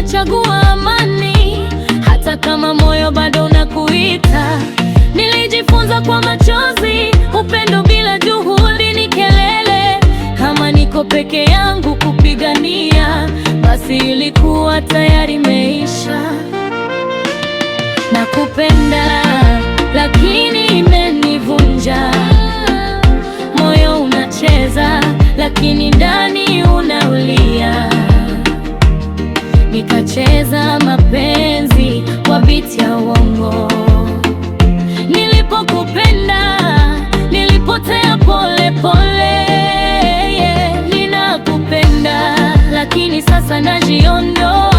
Nikachagua amani, hata kama moyo bado unakuita. Nilijifunza kwa machozi, upendo bila juhudi ni kelele. Kama niko peke yangu kupigania, basi ilikuwa tayari imeisha. Nakupenda, lakini imenivunja. Moyo unacheza, lakini ndani unaulia. Nikacheza mapenzi kwa beat ya uongo. Nilipokupenda nilipotea pole pole. Yeah. Ninakupenda, lakini sasa najiondoa.